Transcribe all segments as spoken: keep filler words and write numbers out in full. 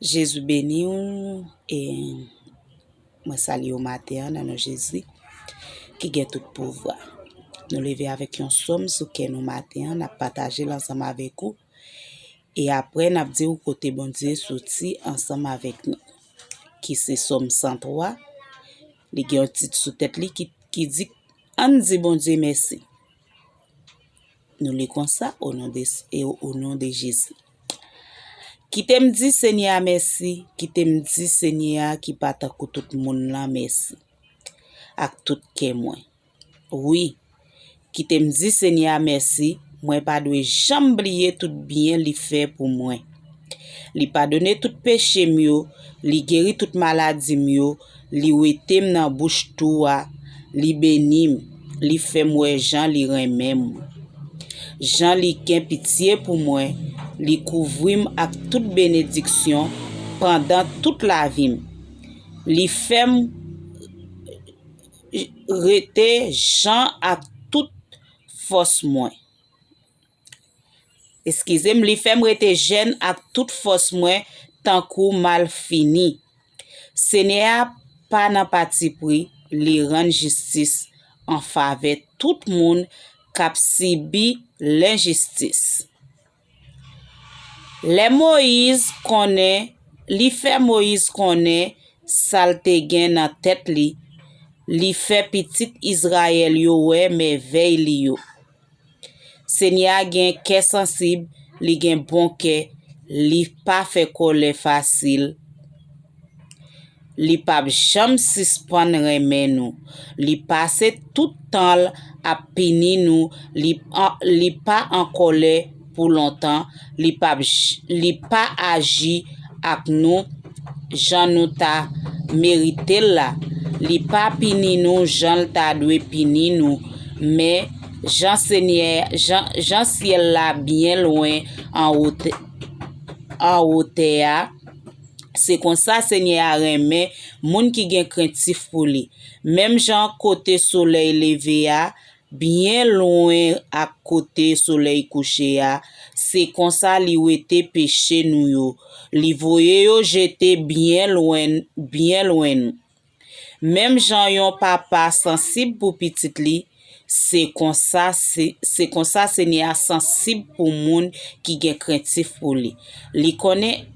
Jezi beni w, e mwen salye w maten an nan non Jezi ki gen tout pouvwa. Nou leve avèk yon sòm sou kè nou maten an, n ap pataje l ansanm avèk ou. E apre, n ap di w kote Bondye soti ansanm avèk nou, ki se Sòm san twa. Li gen yon tit sou tèt li ki, ki di, Ann di Bondye mèsi. Nou li konsa, o non de, e o non de Jezi. Kite m di Senyè a mèsi, kite m di Senyè a ki pa tankou tout moun lan mèsi, ak tout kè mwen. Wi, kite m di Senyè a mèsi, mwen pa dwe janm bliye tout byen li fè pou mwen. Li padone tout peche m yo, li geri tout maladi m yo, li wete m nan bouch tou a, li beni m, li fè m wè jan li renmen m. Jan li gen pitye pou mwen, li kouvri m ak tout benediksyon pandan tout lavi m. Li fè m rete jan ak tout fòs mwen. Eskize m, li fè m rete jèn ak tout fòs mwen tankou malfini. Senyè a pa nan patipri, li rann jistis an favè tout moun k ap sibi lenjistis. Lè Moyiz konnen, li fè Moyiz konnen sa l te gen nan tèt li, li fè pitit Izrayèl yo wè mèvèy li yo. Senyè a gen kè sansib, li gen bon kè, li pa fè kòlè fasil. Li p ap janm sispann renmen nou. Li pase tout tan l ap pini nou, li, li pa an kòlè pou lontan, li p ap, li pa aji ak nou jan nou ta merite l la. Li pa pini nou jan l ta dwe pini nou, men jan Senyè, jan, jan syèl la byen lwen anwo tè, anwo tè a, se konsa Senyè a renmen moun ki gen krentif pou li. Menm jan kote solèy leve a byen lwen ak kote solèy kouche a, se konsa li wete peche nou yo. Li voye yo jete byen lwen, byen lwen nou. Menm jan yon papa sansib pou pitit li, se konsa, se, se konsa Senyè a sansib pou moun ki gen krentif pou li. Li konnen,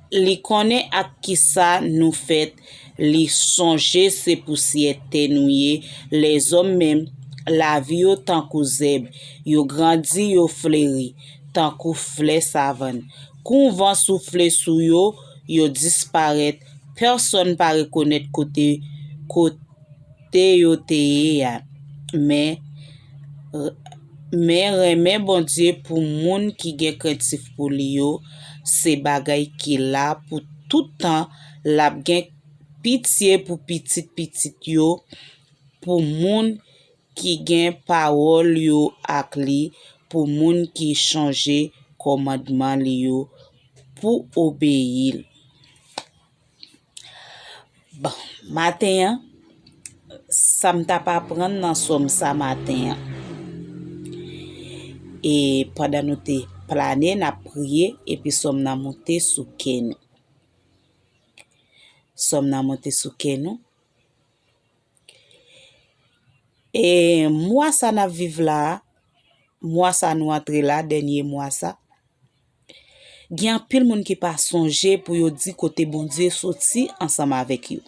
li konnen ak kisa nou fèt, li sonje se pousyè tè nou ye. Lèzòm menm, lavi yo tankou zèb, yo grandi, yo fleri, tankou flè savann. Kou van soufle sou yo, yo disparèt, pèsonn pa rekonèt kote, kote yo te ye a. Men, men renmen Bondye pou moun ki gen krentif pou li yo, se bagay ki la pou tout tan, l ap gen pitye pou pitit pitit yo, pou moun ki gen pawòl yo ak li, pou moun ki chonje kòmandman li yo pou obeyi l. Bon, maten an, sa m t ap aprann nan sòm sa maten an. E pandan nou te plane, n ap priye, epi sòm nan monte sou kè nou. Sòm nan monte sou kè nou. E mwa sa n ap viv la a, mwa sa nou antre la, dènye mwa sa, gen anpil moun ki pa sonje pou yo di kote Bondye soti ansanm avèk yo.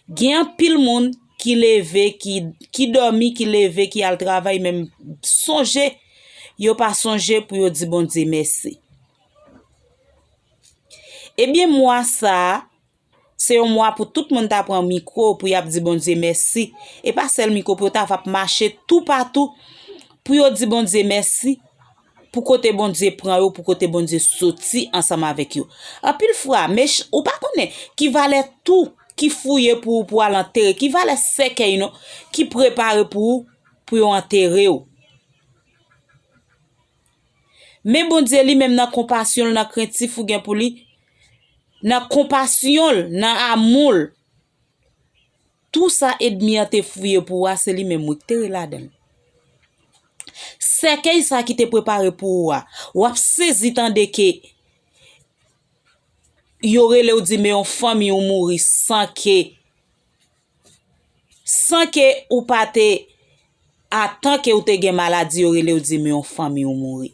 Gen anpil moun ki leve, ki, ki dòmi, ki leve, ki al travay, menm sonje, yo pa sonje pou yo di Bondye mèsi. Ebyen, mwa sa a, se yon mwa pou tout moun ta pran mikwo pou y ap di Bondye mèsi. E pa sèl mikwo, pou yo ta va ap mache toupatou pou yo di Bondye mèsi pou kote Bondye pran yo, pou kote Bondye soti ansanm avèk yo. Anpil fwa, mech-, ou pa konnen ki valè tou ki fouye pou ou pou al antere, ki valè sèkèy non ki prepare pou ou pou yo antere w. Men Bondye li menm nan konpasyon l, nan krentif ou gen pou li, nan konpasyon l, nan amou l, tou sa ènmi an te fouye pou ou a, se li menm wi ki te ret ladan l. Sèkèy sa ki te prepare pou ou a, w ap sezi tande ke yo rele w di men yon fanmi w mouri san ke, san ke ou pa te, atan ke ou te gen maladi, yo rele w di men yon fanmi w mouri.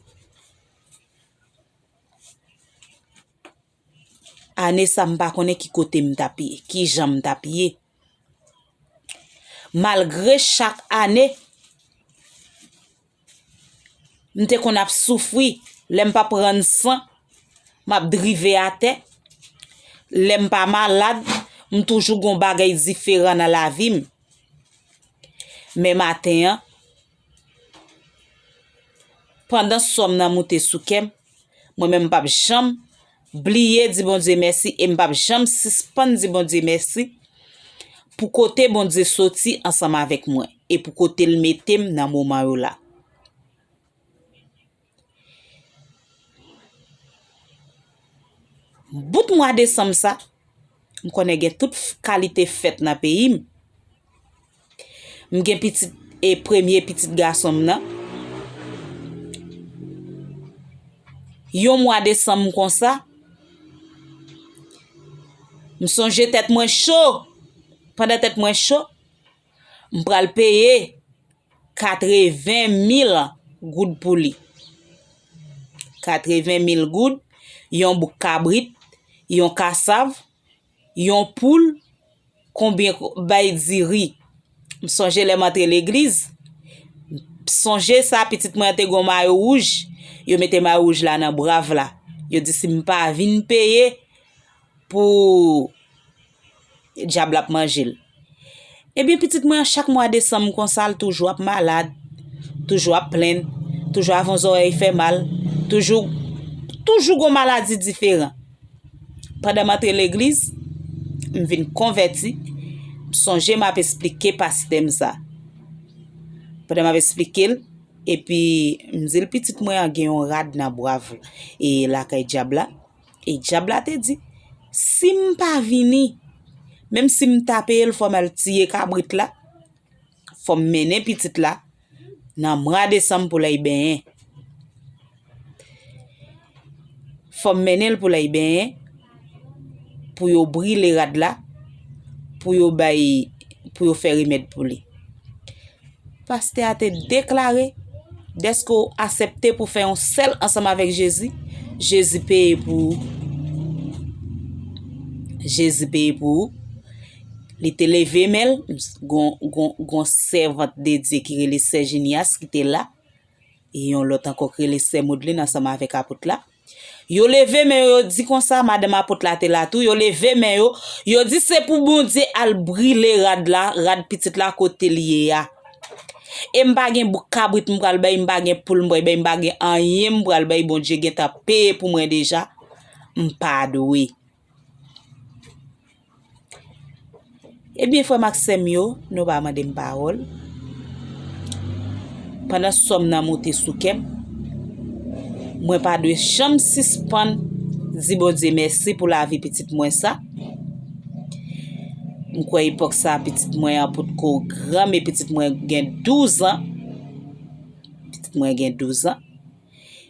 Ane sa, m pa konnen ki kote m t ap ye, ki jan m t ap ye. Malgre chak ane, m te konn ap soufri, lè m p ap rann san, m ap drive atè. Lè m pa malad, m toujou gon bagay diferan nan lavi m. Men maten an, pandan sòm nan moute sou kè m, mwen menm m p ap janm bliye di Bondye mèsi e m p ap janm sispann di Bondye mèsi pou kote Bondye soti ansanm avèk mwen e pou kote l mete m nan moman yo la. Bout mwa desanm sa, m konnen gen tout f-, kalite fèt nan peyi m. M gen pitit, e premye pitit gason m nan. Yon mwa desanm konsa, m sonje tèt mwen cho. Pandan tèt mwen cho, m pral peye katreven mil goud pou li. Katreven mil goud, yon bouk kabrit, yon kasav, yon poul, konbyen ko-, bay diri. M sonje lè m antre legliz, m sonje sa, pitit mwen an te gon mayo wouj, yo mete mayo wouj la nan brav la. Yo di si m pa vin peye pou dyab la ap manje l. Ebyen, pitit mwen an, chak mwa desanm konsa, l toujou ap malad, toujou ap plenn, toujou avè yon zòrèy fè mal, toujou, toujou gon maladi diferan. Pandan m antre legliz, m vin konvèti, m sonje m ap esplike pastè m sa. Pandan m ap esplike l, epi m di l, pitit mwen an gen yon rad nan brav e lakay dyab la. E dyab la te di, si m pa vini, menm si m ta peye l, fò m al tiye kabrit la, fò m mennen pitit la nan mwa desanm pou l al benyen. Fò m mennen l pou l al benyen, pou yo brile rad la, pou yo bay, pou yo fè remèd pou li. Pastè a te deklare, dèske w aksepte pou fè yon sèl ansanm avèk Jezi, Jezi peye pou ou. Jezi peye pou ou. Li te leve men l, gon, gon, gon sèvant de Dye ki rele sè Jinias ki te la, e yon lòt ankò ki rele sè Modlin ansanm avèk apot la. Yo leve men yo, yo di konsa, madanm apot la te la tou, yo leve men yo, yo di se pou Bondye al brile rad la, rad pitit la kote l ye a. E m pa gen bouk kabrit m pral bay, m pa gen poul m pral bay, m pa gen anyen m pral bay, Bondye gentan peye pou mwen deja, m pa dwe. Ebyen, frè m ak sè m yo, nou pa mande m pawòl. Pandan sòm nan moute sou kè m, mwen pa dwe janm sispann di Bondye mèsi pou lavi pitit mwen sa. M kwè epòk sa, pitit mwen an potko gran, men pitit mwen gen douz an. Pitit mwen gen douz an.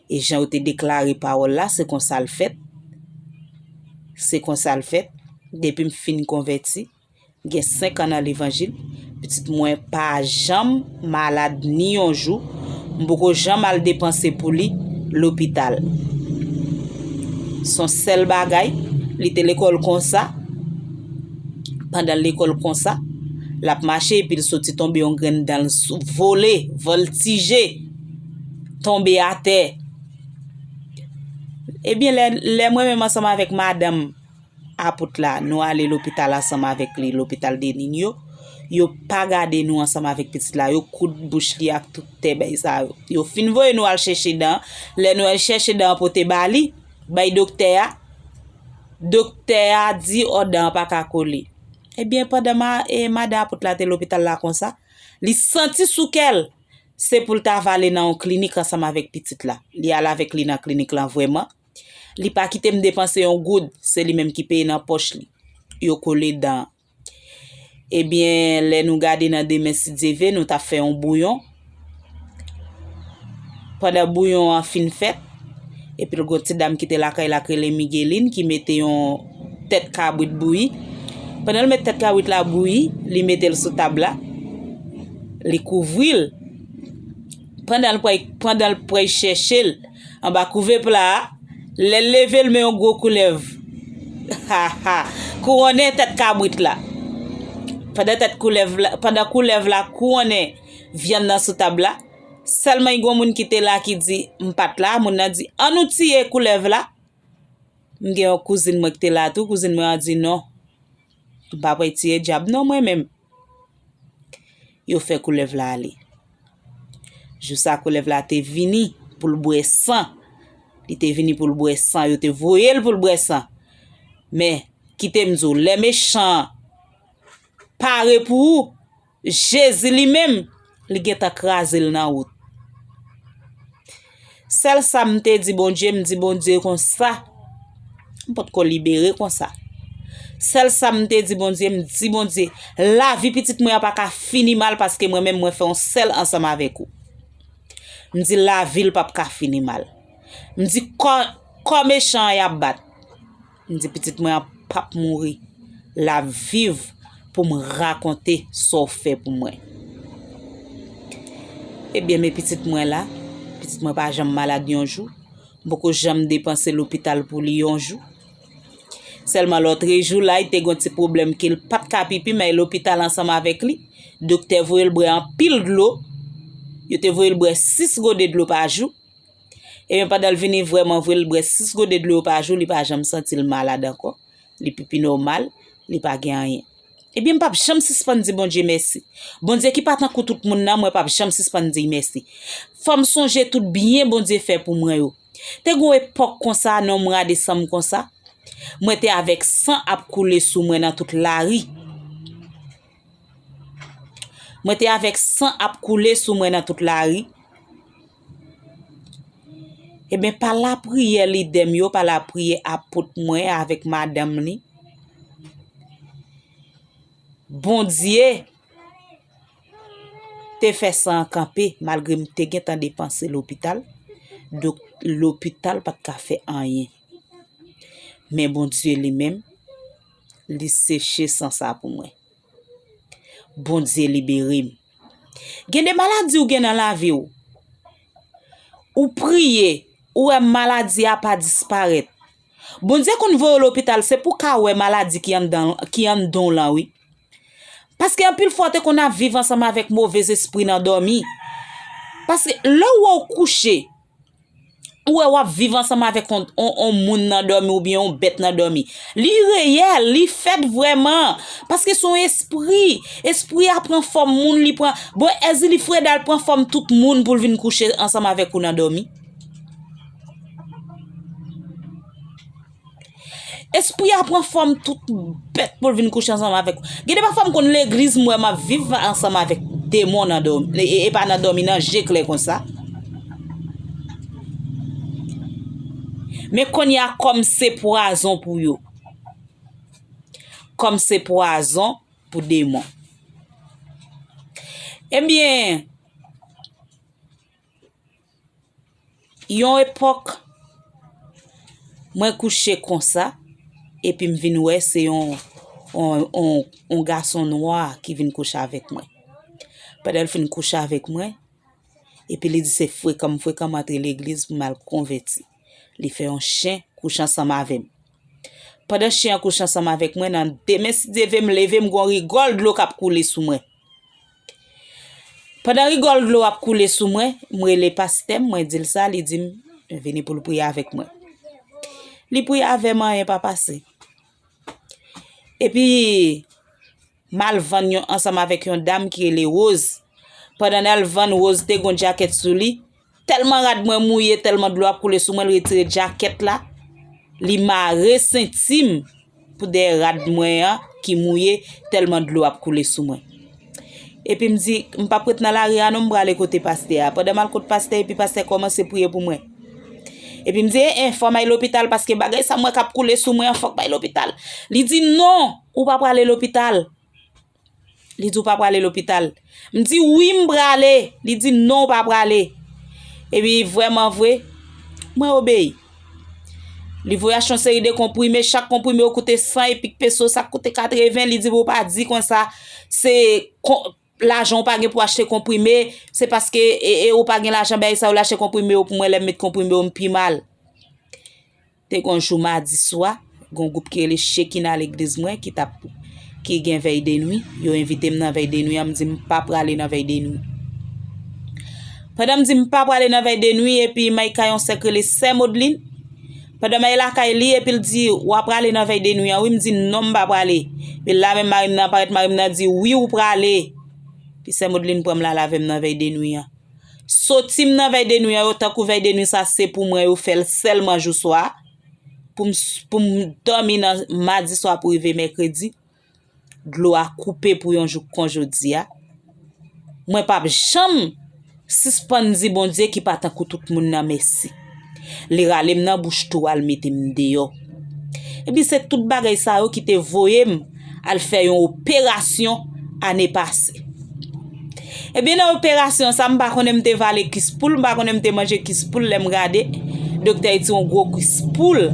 E jan yo te deklare pawòl la, se konsa l fèt. Se konsa l fèt. Depi m fin konvèti, m gen senk an nan levanjil, pitit mwen pa janm malad ni yon jou. M poko janm al depanse pou li lopital. Se yon sèl bagay, li te lekòl konsa. Pandan l lekòl konsa, l ap mache epi l soti tonbe yon grenn dan l s-, vole, vòltije, tonbe atè. Ebyen, lè, lè mwen menm ansanm avèk madanm apot la, nou ale lopital ansanm avèk li, lopital de Nini yo, yo pa gade nou ansanm avèk pitit la, yo koud bouch li ak tout tè bèy sa yo. Yo fin voye nou al chèche dan, lè nou al chèche dan pote ba li, bay doktè a, doktè a di, ò, dan an pa ka kole. Ebyen, pandan ma-, e, madan apot la te lopital la konsa, li santi sou kè l, se pou l ta vale nan yon klinik ansanm avèk pitit la. Li al avèk li nan klinik lan vrèman. Li pa kite m depanse yon goud, se li menm ki peye nan pòch li. Yo kole dan. Ebyen, lè nou gade nan demen, si Dye ve, nou t ap fè yon bouyon. Pandan bouyon an fin fèt, Epi l gen yon ti dam ki te lakay la k rele Migueline ki mete yon tèt kabrit bouyi. Pandan l met tèt kabrit la bouyi, li mete l sou tab la. Li kouvri l. Pandan l pral, pandan l pral chèche l anba kouvèpla a, lè l leve l men yon gwo koulèv. Ha, ha. Kouwonnen tèt kabrit la. Pandan tèt koulèv la, pandan koulèv la kouwonnen vyann nan sou tab la, sèlman gen yon moun ki te la ki di, "M pa t la." Moun nan di, "An nou tiye koulèv la." M gen yon kouzin mwen ki te la tou. Kouzin mwen an di, "Non, m pa pral tiye dyab non mwen menm." Yo fè koulèv la ale. Jou sa koulèv la te vini pou l bwè san. Li te vini pou l bwè san. Yo te voye l pou l bwè san. Men, kite m di w, lè mechan an pare pou ou, Jezi li menm, li gentan kraze l nan wout. Sèl sa m te di Bondye, m di Bondye konsa, m potko libere konsa. Sèl sa m te di Bondye, m di Bondye, lavi pitit mwen an pa ka fini mal paske mwen menm mwen fè yon sèl ansanm avèk ou. M di lavi l p ap ka fini mal. M di kò, kò mechan an y ap bat. M di pitit mwen an p ap mouri. L ap viv pou m rakonte sa w fè pou mwen. Ebyen, men pitit mwen la. Pitit mwen pa janm malad yon jou. M poko janm depanse lopital pou li yon jou. Sèlman lòtrejou la, li te gen yon ti pwoblèm ke l pa t ka pipi, men lopital ansanm avèk li. Doktè voye l bwè anpil dlo. Yo te voye l bwè sis gode dlo pa jou. Ebyen, pandan l vini vrèman vre, l bwè sis gode dlo yo pa jou, li pa janm santi l malad ankò. Li pipi nòmal, li pa gen anyen. Ebyen, m p ap janm sispann di Bondye mèsi. Bondye ki pa tankou tout moun nan, mwen p ap janm sispann di l mèsi. Fò m sonje tout byen Bondye fè pou mwen yo. Te gen yon epòk konsa, nan mwa desanm konsa, mwen te avèk san ap koule sou mwen nan tout lari. Mwen te avèk san ap koule sou mwen nan tout lari. Ebyen, pa lapriyè lidè m yo, pa lapriyè apot mwen avèk madanm li, Bondye te fè san an kanpe, malgre m te gentan depanse lopital. Dok-, lopital pa t ka fè anyen. Men Bondye li menm, li seche san sa pou mwen. Bondye libere m. Gen de maladi ou gen nan lavi w. Ou priye, ou wè maladi a pa disparèt. Bondye konn voye w lopital, se pou w ka wè maladi ki anndan, ki anndan w lan, wi. Paske anpil fwa, w te konn ap viv ansanm avèk movez espri nan dòmi. Paske lè w wè w kouche, ou wè w ap viv ansanm avèk on, on, on moun nan dòmi oubyen on bèt nan dòmi. Li reyèl, li fèt vrèman. Paske se yon espri. Espri a pran fòm moun, li pran, bon, Èzili Freda, l pran fòm tout moun pou l vin kouche ansanm avèk ou nan dòmi. Espri a pran fòm tout bèt pou l vin kouche ansanm avèk ou. Gen de pafwa m konn legliz, m wè m ap viv ansanm avèk demon nan dòmi. E, e pa nan dòmi, nan je klè konsa. Men kounye a, kòm se pwazon pou yo. Kòm se pwazon pou demon. Ebyen, yon epòk, mwen kouche konsa, epi m vin wè se yon, on, on, on gason nwa ki vin kouche avèk mwen. Pandan l fin kouche avèk mwen, epi li di se frekan m frekan m antre legliz pou m al konvèti. Li fè yon chen kouche ansanm avè m. Pandan chen an kouche ansanm avèk mwen, nan demen, si Dye vle, m leve, m gon rigòl dlo k ap koule sou mwen. Pandan rigòl dlo ap koule sou mwen, m rele pastè m, mwen di l sa, li di m vini pou l priye avèk mwen. Li priye avè m, anyen pa pase. Epi, m al vann yon ansanm avèk yon dam ki rele Rose. Pandan n al vann, Rose te gon djakèt sou li. Tèlman rad mwen mouye, tèlman dlo ap koule sou mwen, l retire djakèt la, li mare senti m pou dèyè rad mwen an ki mouye, tèlman dlo ap koule sou mwen. Epi m di, m p ap ret nan lari a non, m prale kote pastè a. Pandan m al kot pastè, epi pastè kòmanse priye pou mwen. Epi m di, en, en, fò m al lopital paske bagay sa m wè k ap koule sou mwen an, fòk m al lopital. Li di, non, ou pa prale lopital. Li di, ou pa prale lopital. M di, wi, m prale. Li di, non, ou pa prale. Epi, vrèman vre, mwen obeyi. Li voye achte yon seri de konprime, chak konprime yo koute san e pik peso, sa k koute katreven, li di pou w pa di konsa, se kon-, lajan w pa gen pou achte konprime, se paske e, e, ou pa gen lajan bay sa yo, l achte konprime yo pou mwen, lè m met konprime yo, m pi mal. Te gon jou madi swa, gon gwoup ki rele Shekina legliz mwen ki t ap, ki gen vèy de nwi, yo envite m nan vèy de nwi an, m di m pa prale nan vèy de nwi. Pandan m di m pa prale nan vèy de nwi, epi Mayka yon sè k rele Sè Modlin, pandan m al lakay li, epi l di, "W a prale nan vèy de nwi an, wi?" M di, "Non, m pa prale." Epi la menm mari m nan parèt, mari m nan di, "Wi, ou prale." Epi Sè Modlin pran m l al avè m nan vèy de nwi an. Soti m nan vèy de nwi an, yo tankou vèy de nwi sa se pou mwen, yo fè l sèlman jou swa. Pou m, pou m dòmi nan madi swa pou rive mèkredi, dlo a koupe pou yon jou kon jodi a. Mwen p ap janm sispann di Bondye ki pa tankou tout moun nan mèsi. Li rale m nan bouch tou a, l mete m deyò. Epi se tout bagay sa yo ki te voye m al fè yon operasyon ane pase. Ebyen, nan operasyon sa, m pa konnen m te vale kis poul, m pa konnen m te manje kis poul, lè m gade, doktè di yon gwo kis poul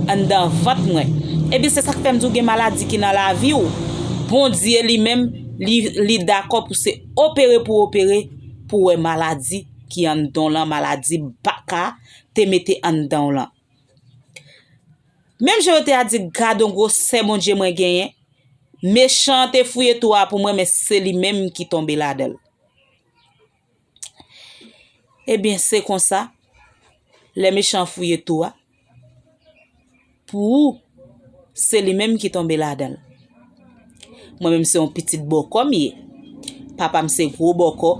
anndan vant mwen. Ebyen, se sa k fè m di w gen maladi ki nan lavi w. Bondye li menm, li, li dakò pou se opere pou opere, pou wè maladi ki anndan w lan, maladi baka te mete anndan w lan. Menm jan yo te a di, "Gad on gwosè Bondye mwen genyen," mechan an te fouye tou a pou mwen, men se li menm ki tonbe ladan l. Ebyen, se konsa, lè mechan an fouye tou a, pou ou, se li menm ki tonbe ladan l. Mwen menm se yon pitit bòkò m ye. Papa m se gwo bòkò.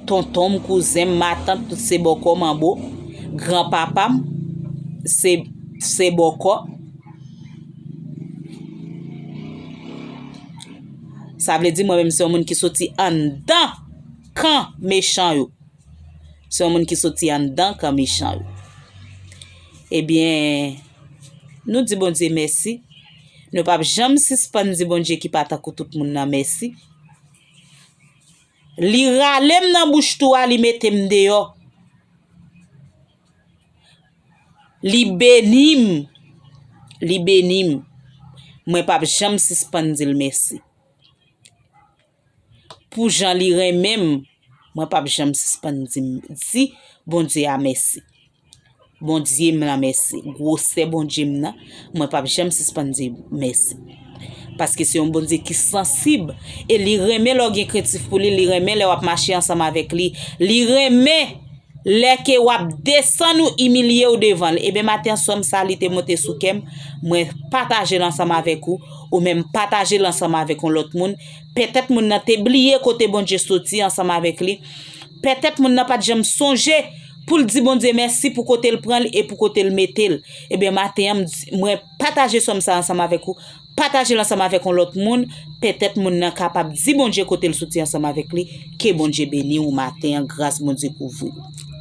Tonton m, kouzen m, matant, tout se bòkò, manbo. Granpapa m se, se bòkò. Sa vle di mwen menm se yon moun ki soti anndan kan mechan yo. Se yon moun ki soti anndan kan mechan yo. Ebyen, nou di Bondye mèsi. Nou p ap janm sispann di Bondye ki pa tankou tout moun nan mèsi. Li rale m nan bouch tou a, li mete m deyò. Li beni m. Li beni m. Mwen p ap janm sispann di l mèsi. Pou jan li renmen m, mwen p ap janm sispann di, di Bondye a mèsi. Bondye m lan mèsi. Gwosè Bondye m nan, mwen p ap janm sispann di mèsi. Paske se yon Bondye ki sansib. E li renmen lè w gen krentif pou li, li renmen lè w ap mache ansanm avèk li. Li renmen lè ke w ap desann ou, imilye w devan l. Ebyen, maten an, sòm sa, li te monte sou kè m. Mwen pataje l ansanm avèk ou, ou menm pataje l ansanm avèk yon lòt moun. Petèt moun nan te bliye kote Bondye soti ansanm avèk li. Petèt moun nan pa t janm sonje pou l di Bondye mèsi pou kote l pran l e pou kote l mete l. Ebyen, maten an, m di, mwen pataje sòm sa ansanm avèk ou. Pataje l ansanm avèk yon lòt moun. Petèt moun nan kapab di Bondye kote l soti ansanm avèk li. Ke Bondye beni w maten an, gras Bondye kouvri w.